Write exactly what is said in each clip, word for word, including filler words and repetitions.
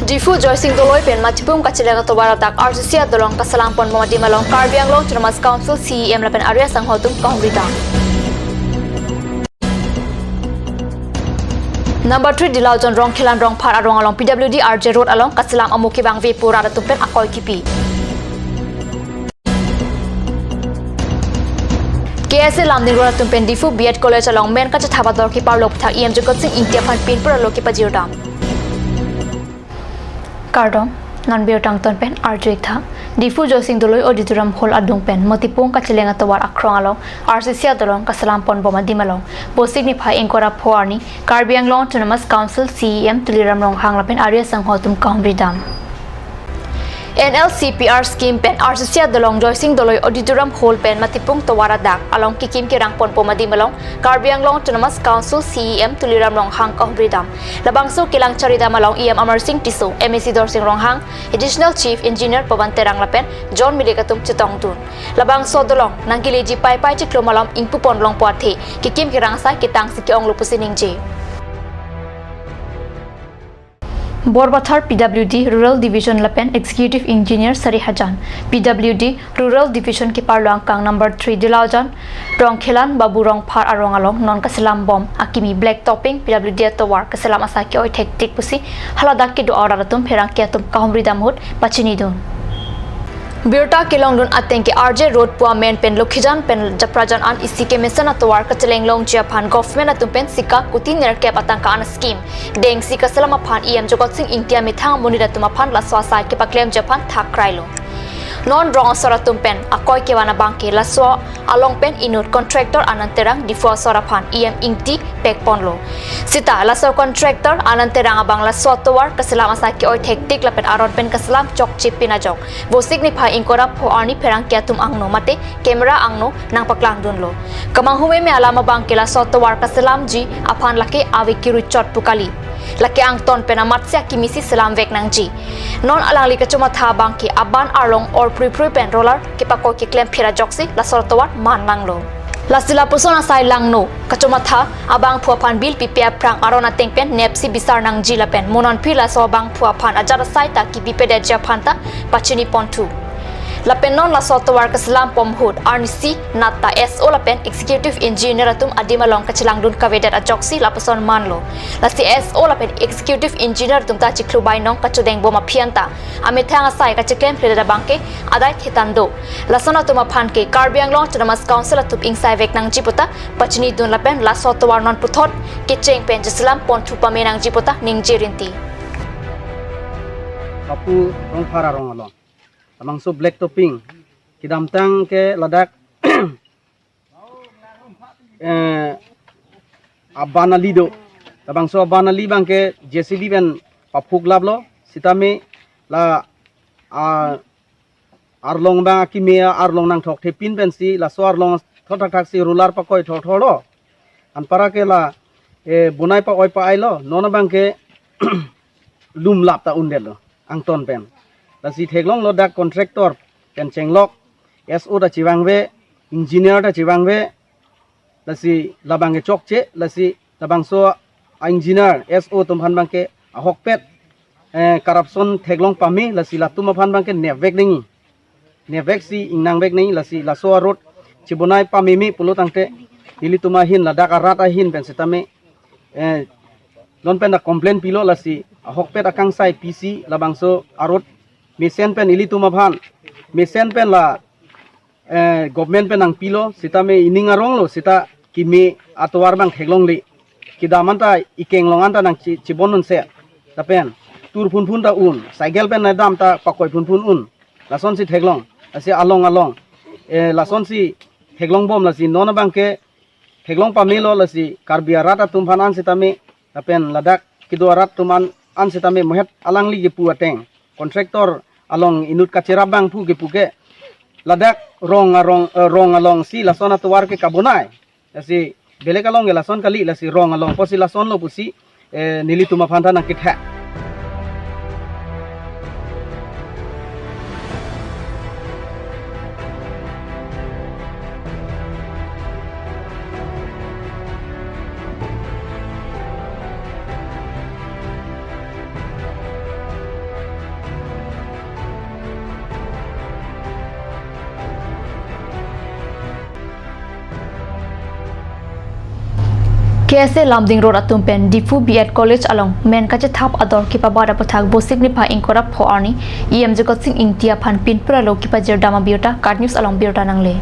Diphu Joysing Doloi pen matipung kacheleng atovar adak R C C adolong kaselam ponbom adim along Karbi Anglong Autonomous Council C E M lapen area sangho atum kahumri dam. Number three Dilaojon Rongkhelan Rongphar arong along P W D R J Road along kaselam amo kevangve pu rat atum pen akoi kipi. K S A Lumding Road atum pen Diphu B Ed College along men kachethap ador keparlo aputhak E M Jagat Sing Engti aphan pinpur alo kepajir dam. Kardom, non birta angton pen arju-ik tha. Diphu Joysing Doloi Auditorium Hall adung pen matipung kacheleng atovar akrong along R C C adolong kaselam ponbom adim along Vosik niphai ingkoi ra pho arni Karbi Anglong Autonomous Council C E M Tuliram Ronghang lapen area sangho atum kahumri dam. N L C P R scheme pen R C C adolong Joysing Doloi Auditorium Hall pen matipung tovar adak along kekim kerang ponbom adim along Karbi Anglong Autonomous Council C E M Tuliram Ronghang kahumri dam. Labangso kelang charidam along E M Amarsing Tisso, M A C Dorsing Ronghang, Additional Chief Engineer Pawan Terang lapen John Milik atum chetongdun. Labangso adolong nangkeleji paipai chiklo malom ingpu ponlongpo athe kekim kerang asai ketangsi ke-onglo pusi ningje. Borbathar P W D Rural Division lapen Executive Engineer Sarihajan, P W D Rural Division keparlo angkang number three Dilaojon Rongkhelan Babu Rongphar arong along non kaselambom akimi black topping P W D atovar kaselam asai ke-oi thektik pusi haladak kedo arat atum pherangke atum kahumri dam ahut pachinidun. Birta kelongdun ateng ke R J Road pu amen pen Lokhijan pen Japrajan an isi kemesen atovar kacheleng longji aphan government atum pen sika kuti nerkep atangka an scheme dengsi kaselam aphan E M Jagat Sing Engti amethang amonit atum aphan laso asai kepaklemji aphan thakkrailo. Non rong asor atum pen akoi kevan abang ke laso along pen inut contractor Anand Terang Diphu asor aphan E M Engti pekponlo. Sita laso contractor Anand Terang abang laso atovar kaselam asai ke-oi thektik lapen aron pen kaselam chokche pin ajok Vosik niphai ingkoi ra pho arni pherangke atum angno mate camera angno nangpaklangdunlo. Kemanghu meme alam abang ke laso atovar kaselamji aphan lake ave kiru chot pu kali. Lake angton pen amatsi akimi si selamvek nangji. Non alangli kachomatha abang ke aban arlong or pruiprui pen roller kepakoi keklem phir ajoksi laso atovar man nanglo. Lasi lapuson asai langno kachomatha abangphu aphan bill pipe aphrang aron ateng pen nepsi bisar nangji lapen mo nonphi laso abangphu aphan ajat asai ta kipipedetji aphan ta pachini ponthu. Lapen non laso atovar kaselam pom ahut arnisi nat ta S O lapen Executive Engineer atum adim along kachelangdun kavedet ajoksi lapuson manlo. Lasi S O lapen Executive Engineer atum ta chiklo bainong kachodengbom aphi anta amethang asai kacheklemphledet abang ke adai thetan do. Lason atum aphan ke Karbi Anglong Autonomous Council atum ingsaivek nangji puta pachinidun lapen laso atovar non puthot kecheng pen cheselam ponthu pame nangji puta ningje rinti. Babu Rongphar arong along labangso black topping kedamtang ke ladak eh, aban ali do. Labangso aban ali abang ke J C B pen paphuklaplo. Sitame la, ah, arlong abang akimi arlong nangthokthepin pensi laso arlong thothakthaksi roller pakoi thottholo. Anparke la, eh, bonai pa-oi pa-ailo. Non abang ke lumlap ta undetlo angton pen. Lasi theklonglo dak contractor pen chenglok, S O ta chevangve, engineer ta chevangve. Lasi labang ke chokche, lasi labangso a-engineer S O atum aphan abang ke ahokpet, eh, corruption theklong pame, lasi latum aphan abang ke nepvek nangji. Nepveksi ingnangvek nangji, lasi laso a-road chebonai pameme pulo tangte nelitum ahin ladak arat ahin pen sitame, eh, non pen ta complain pilo, lasi ahokpet akangsai pisi labangso a-road mesen pen ilitum aphan, mesen pen la, eh, government pen nangpilo, sitame ining aronglo sita kimi atovar abang theklongle. Kedam anta ikeng along anta nangchi-, chibon unse. Lapen tur phunphun ta un, cycle pen nangdam ta pakoi phunphun un. Lasonsi theklong, lasi along along. Eh, lasonsi theklongbom, lasi non abang ke theklong pamelo, lasi Karbi arat atum aphan an sitame, lapen ladak kedo arat atum an, an sitame mohet alangli kepu ateng. Contractor along inut kacherap abangphu kepu ke ladak rong arong, eh, rong alongsi lason atovar ke kabonai. Lasi belek along ke lason kali, lasi rong along pusi lasonlo pusi, eh, nelitum aphan ta nangkethak. K S A Lumding Road atum pen Diphu B Ed College along men kachethap ador kepabat aputhak Vosik niphai ingkoi ra pho arni E M Jagat Sing Ingti aphan pinpur alo kepajir dam abirta KAT News along birta nangle.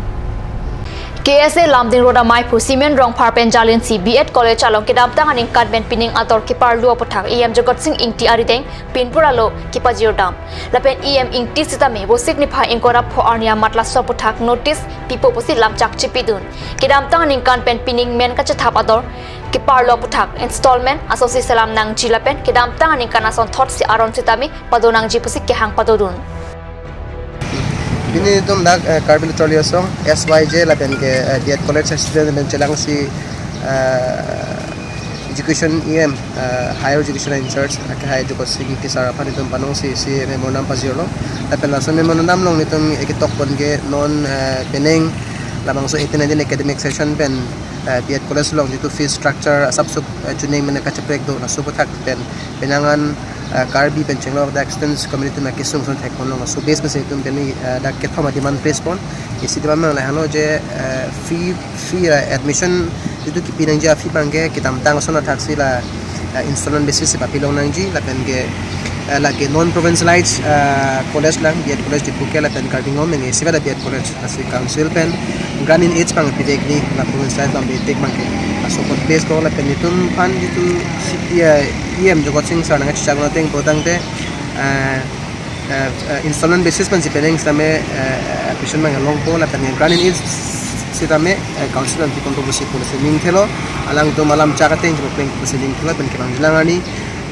K S A Lumding Road amei aphu Simen Rongphar pen jalinsi B Ed College along kedamtang aningkan pen pining ador keparlo aputhak E M Jagat Sing Ingti arideng pinpur alo kepajir dam. Lapen E M Ingti sitame Vosik niphai ingkoi ra pho arni amat laso aputhak notice pipo pusi lamchak chipidun. Kedamtang aningkan pen pining men kachethap ador keparlo aputhak installment asonsi selam nangji lapen kedamtang aningkan asonthotsi aron sitame pado nangji pusi kehang padodun. Pini netum dak, eh, Karbi Literature Asong, S Y J lapen ke, eh, B Ed College student pen chelangsi, eh, Education E M, eh, Higher Education in Charge, akehai Jagat Sing Ingti sir aphan netum panongsi isi memorandum pajirlo. Lapen laso memorandum along netum eketok pon ke non, eh, penang labangso eighteen nineteen academic session pen, eh, B Ed College along jitu fee structure asapso, eh, chuning men kacheprek do laso aputhak pen penang an, eh, Karbi pen chenglok dak students community na kesung son thek pon long laso base pensi netum pini, eh, dak kethom a-demand press pon. Isi demand mang lahelo je, eh, fee, fee, eh, admission jitu kepi nangji a-fee abang ke kedamtang ason athaksi la, eh, installment basis si papi long nangji lapen ke, eh, lake non provincialized, eh, college lang, B Ed College Diphu ke lapen Karbi Anglong menge siva da B Ed College. Lasi council pen grant in aid abang pivekji la provincialized lam betik abang ke. Laso apot place ko lapen netum aphan jitu C P I E M Jagat Sing sir nangchechak lo ateng pulotangte, eh, eh, eh, installment basis pensi penang sitame, eh, admission abang longpo lapen grant in aid sitame, eh, council an pipon po pusi policy ning thelo, alangtum alamchak ateng chepapleng pusi ning thelo pen kevang jilang arni,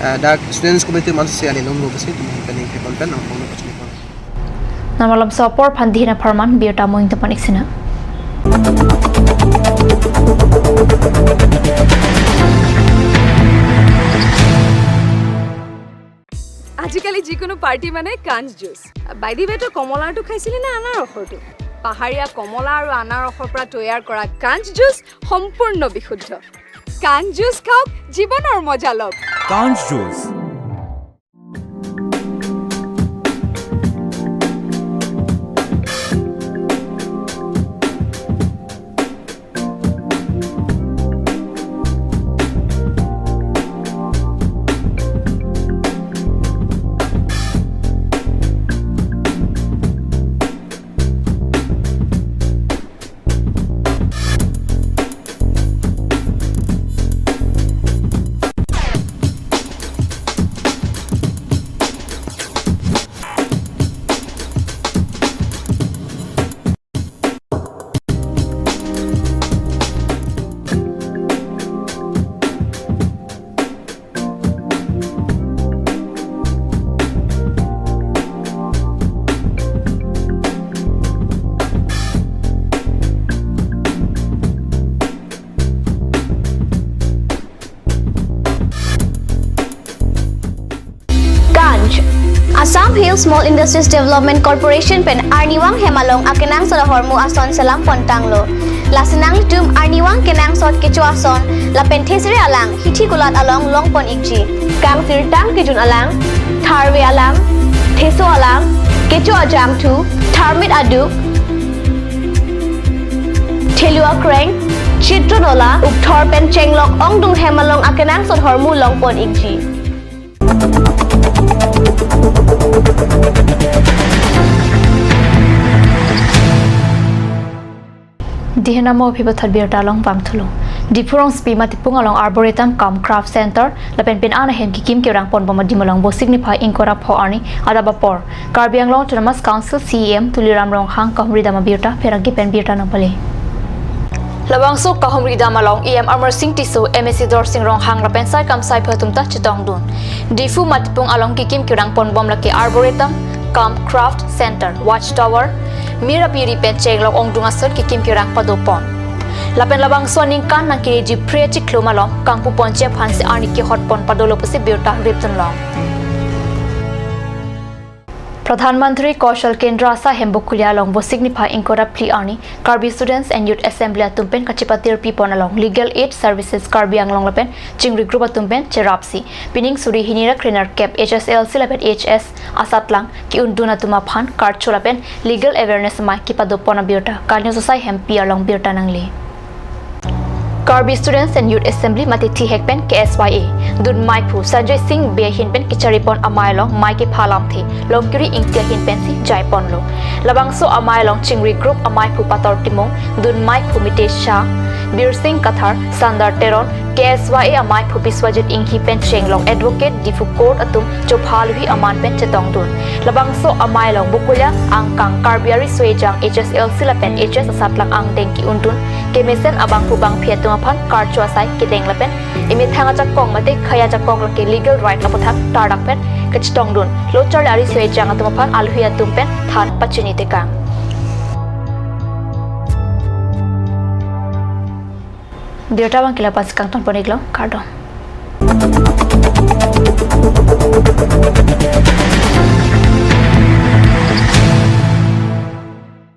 eh, dak students committee mansi ale longlo pusi pen ning thepon pen nangpon lo pusi pon. Namalam sopor phan dihina pharman birta moing tepan iksina. আজিকালি যিকোনো পাৰ্টি মানে কাঞ্চ juice. By the ৱে, তই কমলাৰটো খাইছিলি নে আনাৰসৰটো? পাহাৰীয়া কমলা আৰু আনাৰসৰ পৰা তৈয়াৰ কৰা কাঞ্চ জুচ সম্পূৰ্ণ বিশুদ্ধ। কাঞ্চ জুচ খাওক, জীৱনৰ মজা লওক। কাঞ্চ juice. Kanj, Assam Hill Small Industries Development Corporation pen arnivang hem along akenangsot ahormu ason selam pontanglo. Lasi nanglitum arnivang kenangsot kecho ason lapen thesere alang hithi kulat along longpon ikji. Kangsirtang kejun alang, tharve alang, theso alang, kecho ajangthu, tharmit aduk, thelu akreng, chitro nola, ukthor pen chenglok ongdung hem along akenangsot ahormu longpon ikji. Dihina mo aphi pathot birta along vangthulo. Diphu Rongsopi Matipung along Arboretum cum Craft Center lapen pin an ahem kekim kerang ponbom adim along Vosik niphai ingkoi ra pho arni adap apor Karbi Anglong Autonomous Council C E M Tuliram Ronghang kahumri dam abirta pherangke pen birta nangpale. Labangso kahumri dam along E M Amarsing Tisso, M A C Dorsing Ronghang lapen sai kam sai pho atum ta chetongdun. Diphu Matipung along kekim kerang ponbom lake Arboretum cum Craft Center, Watch Tower, mir apiri pen chenglok ongdung ason kekim kerang padopon. Lapen labangso aningkan nangkeleji phre chiklo malom kangpu ponji aphansi arni kehot pon padolo pusi birta ripdun long. Pradhan Mantri Kaushal Kendra asai hem Bokulia along Vosik niphai ingkoi ra phli arni Karbi Students and Youth Assembly atum pen kachepatirpi pon along Legal Aid Services Karbi Anglong lapen chingri group atum pen cherapsi pining suri hini ra krenerkep H S L C lapen H S asatlang ke-undun atum aphan karcho lapen legal awareness amei kepadopon abirta KAT News asai hempi along birta nangle. Karbi Students and Youth Assembly mate thihek pen K S Y A dun maiphu Sanjay Singh Bey ahin pen kecharipon amei along mei kepha alamthe Longkiri Ingti ahin pensi jaiponlo. Labangso amei along chingri group amaiphu Pator Timung, dun maiphu Mitesh Shah, Birsing Kathar, Sandar Teron, K S Y A amaiphu Biswajit Inghi pen chenglong advocate Diphu Court atum chopha aluhi aman pen chetongdun. Labangso amei along Bokolia angkang Karbi ariso ejang H S L C lapen H S asatlang angdeng ki-undun kemesen abangphu bangphi atum aphan karcho asai kedeng lapen emethang ajakong mate khei ajakong lake legal right laputhak tarlak pen kachetongdun. Lo charli ariso ejang atum aphan aluhi atum pen than pachini tekang. Birta abang ke la-an pensi kangton pon-iklo, kardom.